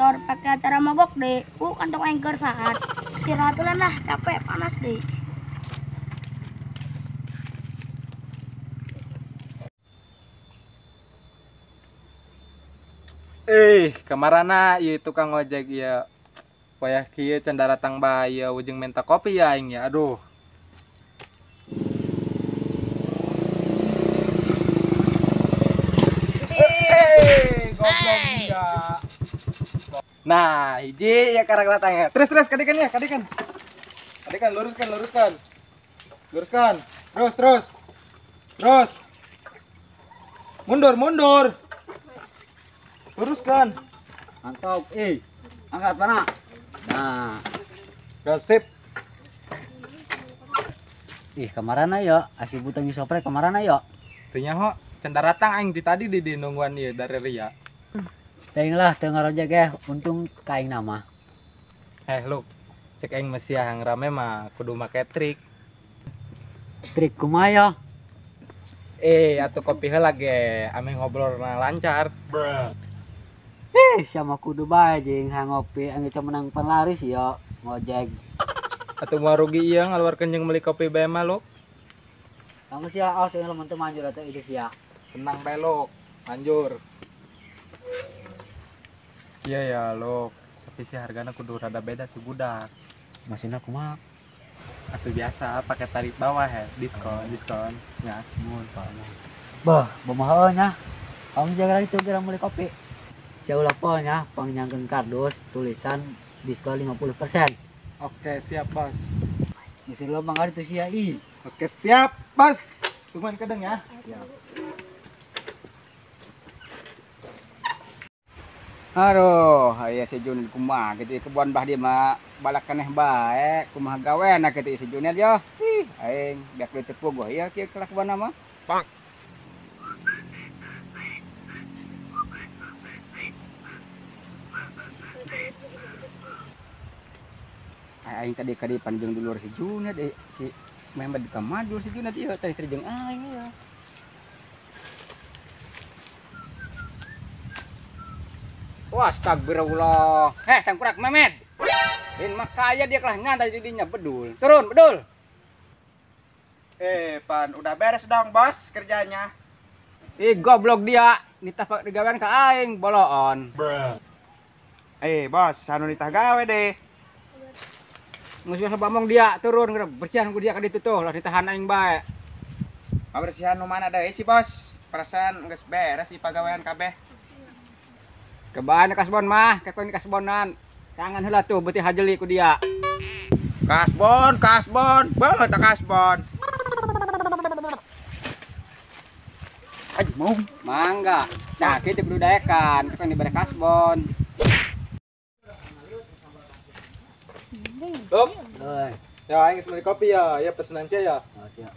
motor pakai acara mogok deh. Kantong aing keur saat. Istirahat lah, capek panas deh. Kamarana ieu tukang ojek ieu. Wayah kieu can daratang bae ieu ujung minta kopi ya aing ya. Aduh. Goblok dia. Nah, hiji ya karak datang ya. Terus terus kadekan ya, kadekan. Kadekan luruskan, luruskan. Luruskan. Terus terus. Terus. Mundur, mundur. Luruskan. Mantap, angkat mana? Nah, gasip. Ih, kamarana ya, asih butang sopre kamarana ya. Teu nyaho, can daratang aing ti tadi di nungguan ieu dari Ria. Teuing lah, teu ngarojek ge, untung ka aing nama. Luk, cek aing mah sia hang rame mah kudu make trik. Trik kumaha ya? Atuh kopi heula ge, ame ngobrolna lancar. Sama kudu bae jeung hang ngopi angge menang penglaris ya ngojek. Atuh moal rugi ieu ngaluarkeun jeung meuli kopi bae mah luk. Kamu sia aos yang lamun teu manjur atuh ieu sia. Tenang bae luk, manjur. Iya ya luk, tapi sih hargana kudu rada beda ti budak. Maksudna kumaha? Atuh biasa pakai tarif bawah ya, diskon, diskon ya. Mun bah, bomohon nya. Kamu jaga itu geura meuli kopi. Sia ulah poho nya pangnyangkeun kardus tulisan diskon 50%. Oke, siap, Bos. Geus lo mangga itu sia ih. Oke, siap, Bos. Tungguan kadang ya. Siap. Aduh, aya si Juned kumaha kitu kebon bah dia mah balak keneh bae, kumaha gawena kitu si Juned yo. Ih, aing biak teu puguh ieu kieu kelakuanna mah. Pak. Aing tadi kadi panjang dulur si Juned si Mehmet di kamar dulur si Juned ieu tadi terjeng aing ieu. Wah, astagfirullah. Tangkurak Mehmet. Lain mah kaya dia kelah nyantai didinya bedul. Turun, bedul. Pan udah beres dong, Bos, kerjanya. Goblok dia. Nitah digawean ka aing boloon. Bos, sanu nitah gawe deh. Geus bamong dia turun bersihan ku dia ka ditu tuh lah ditahan aing bae. Pabersihan nu mana deui sih, Bos? Perasaan geus beres sih pagawean kabeh. Kebaan kasbon mah, kekon kasbonan. Tangan heula tuh beuti hajeli ku dia. Kasbon, kasbon, bae tah kasbon. Aduh, mau mangga. Nah, kitu kudu daekan, kekon dibere kasbon. Luk. Ya aing geus meuli kopi ya, ya pesenan sia ya. Oh, siap.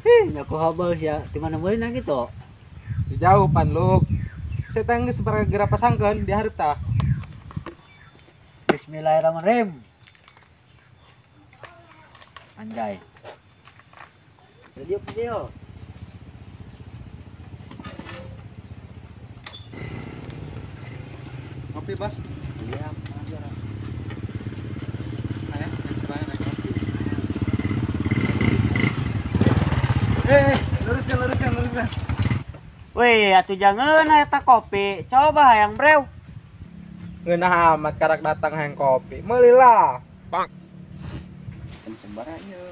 Hih, nyaku hobel sia. Di mana meulina kitu? Di jauh pan luk. Saya tangis geura pasangkeun di hareup tah. Bismillahirrahmanirrahim. Anjay. Video video. Kopi, Bos. Iya, ayo, sekarang naik kopi. Luruskan, luruskan, luruskan. Wih, atuh jangan eta kopi. Coba hayang breu. Ngeunah amat karak datang hayang kopi. Meulilah. Pak. Jam sabaraha ieu?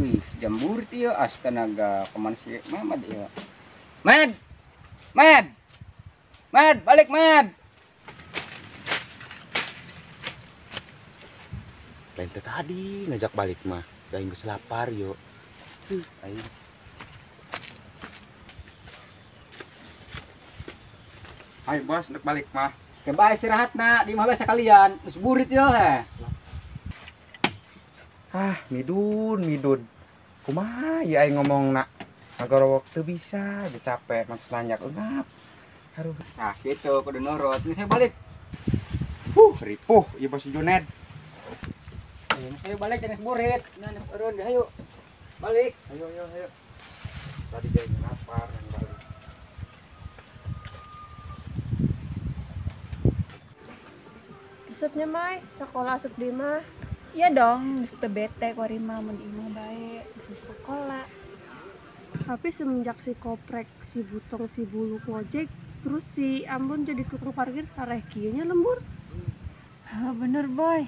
Wih, jam burit ieu astaga kumaha si Mehmet ieu. Med. Med. Med, balik Med. Lain teh tadi ngajak balik mah, da aing geus lapar yo. Aing. Ayo Bos, nek balik mah. Kebae istirahatna di imah bae sakalian. Geus burit yo heh. Ah, midun, midun. Kumaha ieu aing ngomongna? Ngagorowok teu bisa, geus capek, maksud nanyak eungap. Aduh. Nah, kitu kudu nurut. Geus saya balik. Ripuh ieu Bos Juned. Ayo balik jangan burit. Nah, turun deh ayo. Balik. Ayo, ayo, ayo. Tadi jadi lapar yang balik. Resepnya Mai, sekolah asup di mah. Iya dong, geus teu bete kuari mah mun di imah bae, geus sekolah. Tapi semenjak si Koprek, si Butong, si Buluk ngojek, terus si Ambon jadi tukang parkir, tareh kieu nya lembur. Hah, bener boy.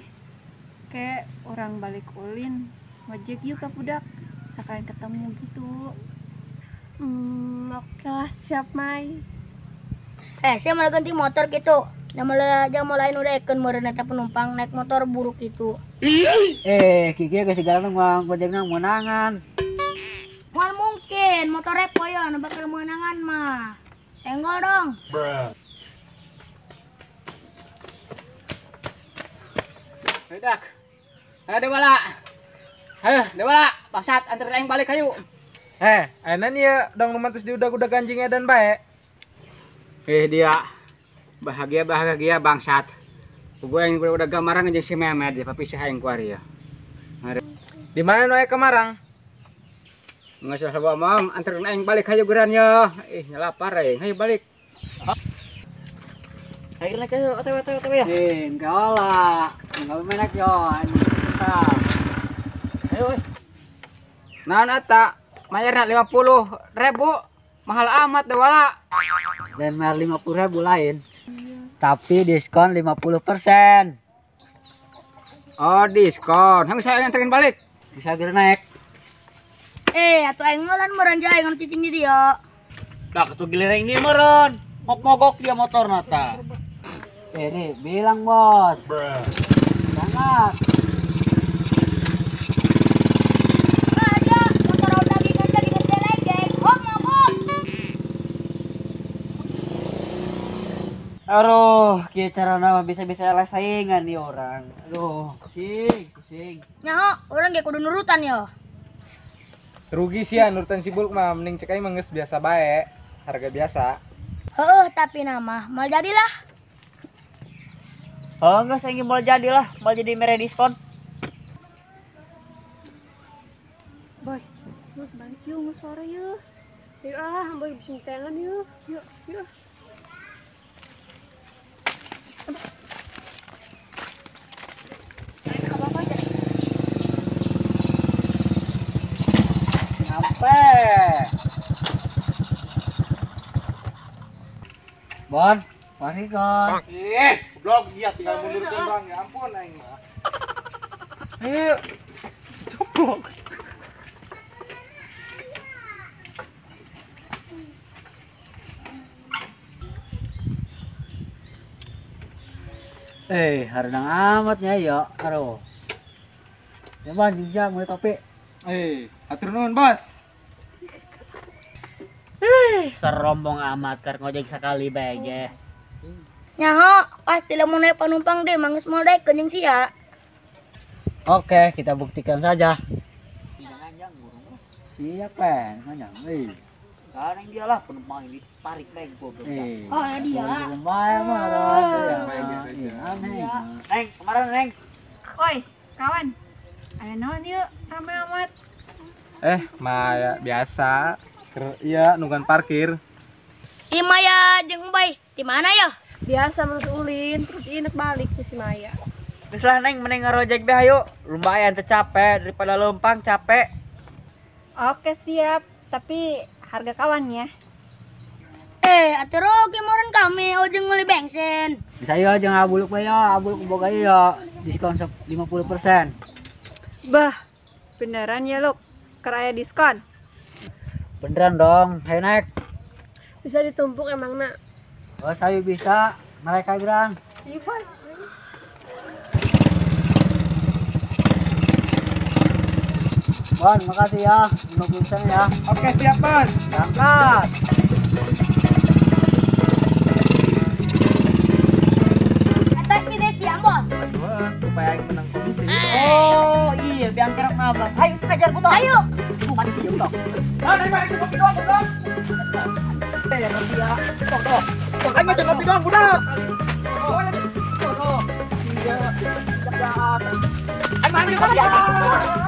Kayak orang balik ulin, ngojek yuk ka budak. Sekalian ketemu gitu. Oke lah, siap Mai. Saya malah ganti motor gitu. Nah malah jangan lain udah eken meureun eta penumpang naik motor buruk gitu. Kiki geus sigara nu ngojekna meunangan. Moal mungkin motor repo ya nu bakal meunangan mah. Senggol dong. Bruh. Dak. Ayo Dewala. Ayo Dewala, bangsat anterin aing balik hayu. Ayeuna nih ya dong nu mantes diudag-udag anjing edan bae. Dia bahagia-bahagia bangsat. Gue yang udah gamarang jeung si Mehmet ya papisah aing ku ari ya. Di mana nu aya kamarang? Geus salah ngomong, anterin aing balik hayu geran ya. Nyelapar aing, hayu balik. Ayo naik ayo, otw otw ya. Enggak lah. Enggak menak yo, anjing. Ayo, Naon eta? Mayarna 50.000. Mahal amat Dewala. Dan bayar 50.000 lain. Tapi diskon 50%. Oh, diskon. Hang saya nganterin balik. Bisa geura naik. Atuh aing ngolan meureun aing anu cicing di dieu. Dak atuh giliran ini meureun. Mogok dia motor nata. Nih, bilang bos. Berangkat. Aja motor lagi ngejelek, hok mogok. Aduh, kieu carana mah bisa-bisa eleh saingan nih orang. Aduh, pusing. Nyaho, urang ge kudu nurutan yo. Rugi sih ya nurutan si Buluk mah, mending cek aing mah geus biasa bae, harga biasa. Heeh, tapi nama mal jadilah. Oh, geus aing mau jadilah, mau jadi mere diskon. Boy, lu balik yuk, mau sore yuk. Yuk ah, boy bisa tengan yuk. Yuk, yuk. Sampai. Bon, mari kon. Goblok dia tinggal mundurkeun doang, ya ampun aing mah. Ayo. Coplok. Haredang amatnya ya, aduh. Ya ban, bisa mulai kopi. Atur nuhun, Bos. Serombong amat keur ngojek sekali bae ge. Nyaho, pasti lamun naik penumpang deh, mangges moal daekeun jeung sia. Oke, kita buktikan saja. Siap, Pen. Manjang. Sekarang dia lah penumpang ini tarik bae goblok. Oh, ya dia. Neng, kemarin Neng. Oi, kawan. Ayo naon yuk, rame amat. Maya biasa. Iya, nungguan parkir. Di Maya jeung Ubay, di mana ya? Biasa menurut ulin, terus inek balik ke si Maya. Geus lah Neng, mending ngarojek be hayu. Lumayan teu capek daripada leumpang capek. Oke, siap. Tapi harga kawan ya. Atuh rugi meureun kami ojeng meuli bensin. Bisa yo jeung abuluk bae yo, abuluk boga yo diskon 50%. Bah, beneran ya Luk? Keur aya diskon? Beneran dong, ayo naik. Bisa ditumpuk emang nak? Oh, saya bisa, mereka bilang. Iya, Boy. Bon, makasih ya, 50% ya. Oke, siap, Bos. Berangkat. Atas kita siang, Bos. Aduh, supaya aing menang komisi. Oh, iya, biang kerok nabrak. Ayo, sekejar ku toh. Ayo. Mati sih toh. Nah, naik kopi doang, goblok. Ya, kopi ya. Toh, toh. Aing mah kopi doang, budak. Toh, toh. Iya. Aing mah kopi doang.